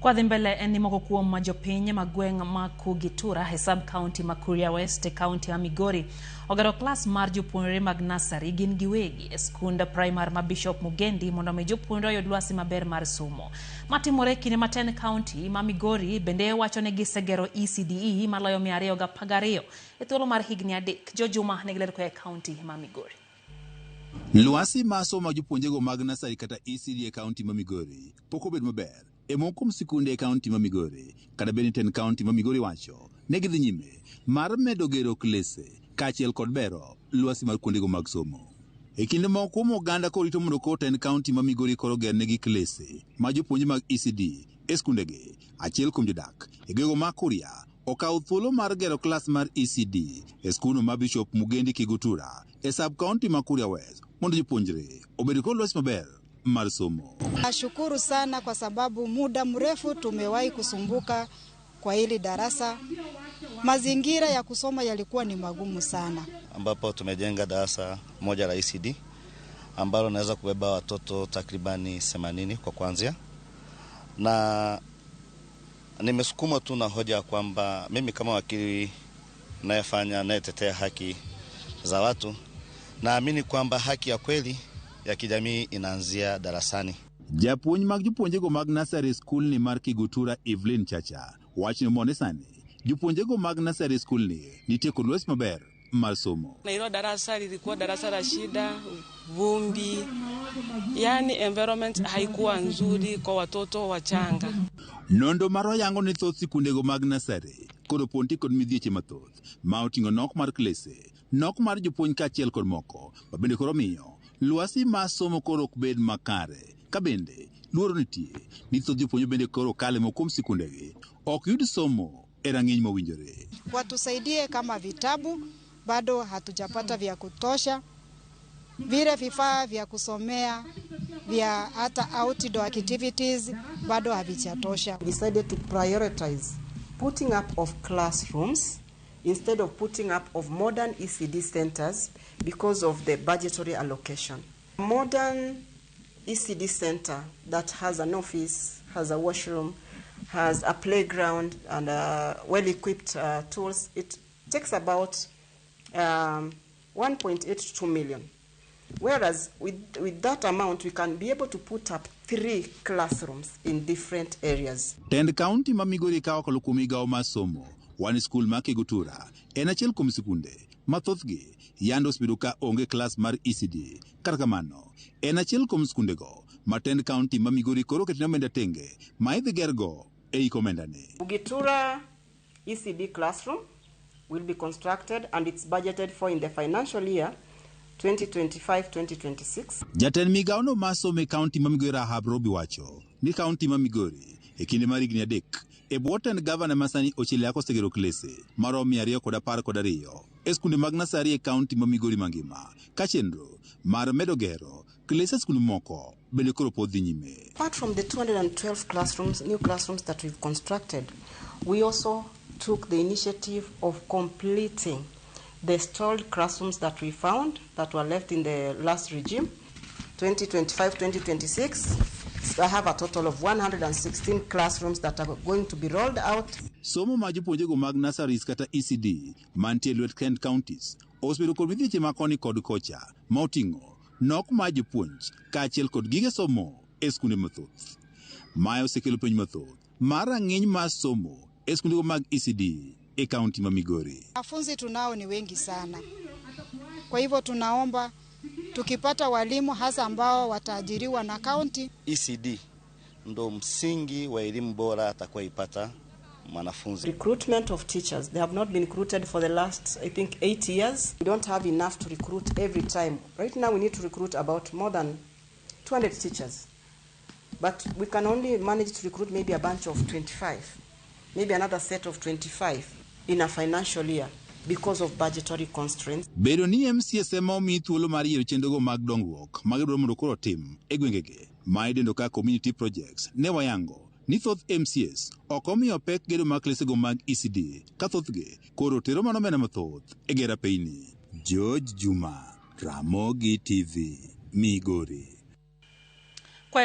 Kwadhi mbele en ni moko kuom jopiny ma gweng' ma Kugitura e sub county ma Kuria West e county ma Migori ogero klas mar jopuonjre mag nursery gin giwegi e skund primar ma Bishop Mugendi mondo mi jopuonjre oyud lwasi maber mar somo. Matimore kinde ma tend county ma Migori bende wacho ni gisegero ECDE maloyo 212 e thuolo mar higni 3. Jo Juma nigi ler koa e county ma Migori. Lwasi mar somo mag jopuonjrego mag nursery kata ECD e county ma Migori pok obedo maber e moko kuom sikunde e county ma Migori kata bed ni tend county ma Migori wacho ne gidhi nyime mar medo gero klese kaachiel kod bero lwasi mar kuondego mag somo. E kinde moko kuom oganda korito mondo koro tend county ma Migori koro gernegi klese ma jopuonje mag ECD e skundegi, achiel kuom jodak e gwego ma Kuria okawo thuolo mar gero klas mar ECD e skundno ma Bishop Mugendi Kigutura e sub county ma Kuria West mondo jopuonjre obed kod lwasi maber mar somo. Nashukuru sana kwa sababu muda mrefu tumewahi kusumbuka kwa hili darasa. Mazingira ya kusoma yalikuwa ni magumu sana, ambapo tumejenga darasa moja la ECD ambalo naweza kubeba watoto takribani 80 kwa kuanzia, na nimesukumwa tu na hoja ya kwamba mimi kama wakili nayefanya nayetetea haki za watu, naamini kwamba haki ya kweli ya kijamii inaanzia darasani. Japuonj mag jopuonjego mag nursery school ni mar Kigutura Evelyn Chacha wacho ni mone sani jopuonjego mag nursery school ni nitie kod lwasi maber mar somo. Na hilo darasa lilikuwa darasa la shida, vumbi, yani environment haikuwa nzuri kwa watoto wachanga. Nonro marwa yango ni thoth sikundego mag nursery koro ponti kod midhieche mathoth ma oting'o nok mar klese, nok mar jopuonj kaachiel kod moko ma bende koro miyo lwasi mar somo koro ok bed makare. Ka bende luoro nitie ni thoth jopuonj bende koro kale moko kuom sikundegi ok yud somo e rang'iny mowinjore. Watusaidie kama vitabu bado hatujapata vya kutosha, vile vifaa vya kusomea vya hata outdoor activities bado havijatosha. We decided to prioritize putting up of classrooms instead of putting up of modern ECD centers because of the budgetary allocation. Modern ECD center that has an office, has a washroom, has a playground and well-equipped tools, it takes about 1.82 million. Whereas with that amount, we can be able to put up 3 classrooms in different areas. Tend county ma Migori ka okalo kuom migawo mar somo, wan skul ma Kigutura en achiel kuom sikunde ma thothgi yande osebedo ka onge klas mar ECD. Kata kamano, en achiel kuom skundego ma tend county ma Migori koro oketne omenda tenge ma idhi gergo e hik omendani. Kugitura ECD classroom will be constructed and it's budgeted for in the financial year 2025-2026. Jatend migawono mar somo e county ma Migori Rahab Robi wacho ni county ma Migori e kinde mar higni 3 e bwo tend gavana ma sani Ochilo Ayacko osegero klese maromo 212 e skunde mag nasari e county ma Migori mangima ka chenro mar medo gero klese e skunde moko bende koro pod dhi nyime. Apart from the 212 classrooms, new classrooms that we've constructed, we also took the initiative of completing the stalled classrooms that we found that were left in the last regime, 2025-2026. I have a total of 116 classrooms that are going to be rolled out. Somo ma jopuonjrego mag nurseries kata ECD mantie lwet Kent counties osebedo kod midhieche ma koni kod kocha ma oting'o nok mar jopuonj kaachiel kod gige somo e skunde mathoth. Mae osekelo penj mathoth mar rang'iny mar somo e skundego mag ECD e kaunti ma Migori. Wanafunzi tunao ni wengi sana, kwa hivyo tunaomba tukipata walimu hasa ambao wataajiriwa na kaunti. ECD ndo msingi wa elimu bora atakayoipata mwanafunzi. Recruitment of teachers, they have not been recruited for the last, I think, 8 years. We don't have enough to recruit every time. Right now we need to recruit about more than 200 teachers. But we can only manage to recruit maybe a bunch of 25, maybe another set of 25 in a financial year because of budgetary constraints. Bedo ni MCAs ema omi thuolo mar yiero chenrogo mag dongruok ma gidwaro mondo koro otim e gwengegi ma idendo kaka community projects ne wayango ni thoth MCAs ok omiyo pek gedo mag klesego mag ECD ka thothgi koro tero mana omenda mathoth e gero apeyni. George Juma, Ramogi TV, Migori. Kwa